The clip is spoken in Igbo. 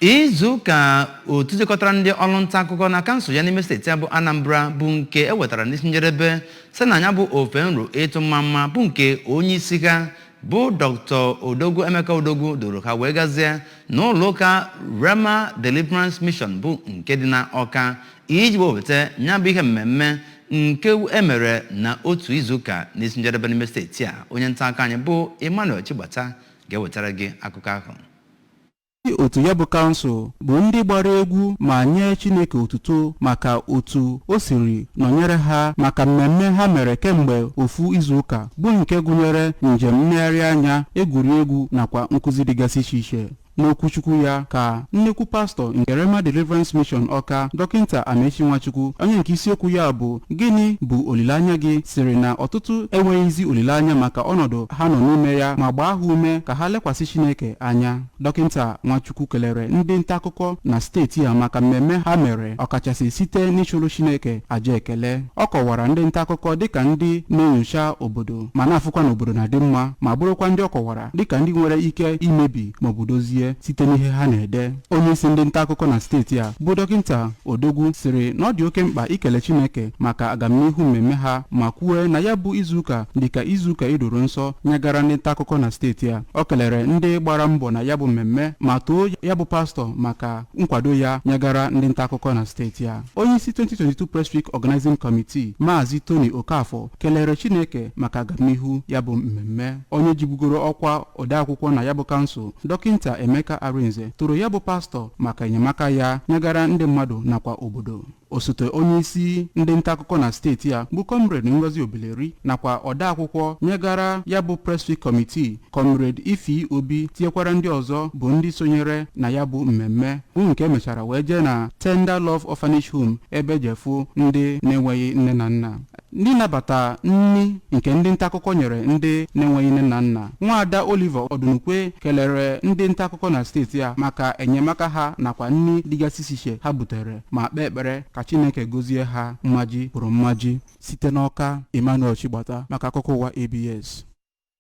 Izuụka otu jikọtara ndị ọrụ nta akụkọ na kansụl ya n'ime steeti a bụ Anambra bụ nke e wetara n'isi njedebe site na ya bụ ofe nro ịtụ mma mma bụ nke onye isi ha bụ Dr. Odogwu Emeka Odogwu duru ha wee gazie n'ụlọ ụka Rhema Deliverance Mission bụ nke dị na Ọka iji wepụta ya bụ ihe mmemme nke e mere na otu izuụka n'isi njedebe n'ime steeti a. Onye nta akụkọ anyị bụ Emmanuel Chigbata ga-ewetara gị akụkọ ahụ. Ndị otu ya bụ kansụl bụ ndị gbara egwu ma nye Chineke otuto maka otu o siri nọnyere ha maka mmemme ha mere kemgbe ofu izuụka, bụ nke gụnyere njem nlegharị anya, egwuregwu nakwa nkụzi dịgasị iche iche. N'okwuchukwu ya ka nnukwu pastọ nke Rhema Deliverance Mission Ọka, Dọkịnta Amechi Nwachukwu, onye nke isiokwu ya bụ "Gịnị bụ olileanya gị?", sịrị na ọtụtụ enweghịzi olileanya maka ọnọdụ ha nọ n'ime ya, ma gbaa ha ume ka ha lekwasị Chineke anya. Dọkịnta Nwachukwu kelere ndị nta akụkọ na steeti a maka mmemme ha mere, ọkachasị site n'ịchụrụ Chineke aja ekele. Ọ kọwara ndị nta akụkọ dịka ndị na-enyocha obodo ma na-afụkwa na obodo na-adị mma, ma bụrụkwa ndị ọ kọwara dịka ndị nwere ike imebi maọbụ dozie site n'ihe ha na-ede. Onye isi ndị nta akụkọ na steeti a bụ Dọkịnta Odogwu sịrị na ọ dị oke mkpa ikele Chineke maka agamnihu mmemme ha, ma kwue na ya bụ izuụka dịka izuụka idoro nsọ nyegara ndị nta akụkọ na steeti a. Ọ kelere ndị gbara mbọ na ya bụ mmemme ma too ya bụ pastọ maka nkwado ya nyegara ndị nta akụkọ na steeti a. Onye isi 2022 Press Week Organizing Committee, Maazị Tony Okafọ, kelere Chineke maka agamnihu ya bụ mmemme. Onye jibugoro ọkwa odeakwụkwọ na ya bụ kansụl, Dọkịnta Emeka Arinze, toro ya bụ pastọ maka enyemaka ya nyegara ndị mmadụ nakwa obodo. Osote onye isi ndị nta akụkọ na steeti a bụ Comrade Ngozi Obileri nakwa odeakwụkwọ nyegara ya bụ Press Week Committee, Comrade Ifi Obi, tinyekwara ndị ọzọ bụ ndị sonyere na ya bụ mmemme, bụ nke emechara wee jee na Tender Love Orphanage Home, ebe jefu ndị na-enweghị nne na nna. Ndị nabata nni nke ndị nta akụkọ nyere ndị na-enweghị nne na nna, Nwaada Oliver Ọdụnukwe kelere ndị nta akụkọ na steeti a maka enyemaka ha nakwa nni dịgasị iche ha butere, ma kpee ekpere ka Chineke gozie ha mmaji pụrụ mmaji. Site n'Ọka, Emmanuel Chigbata maka akụkọ ụwa ABS.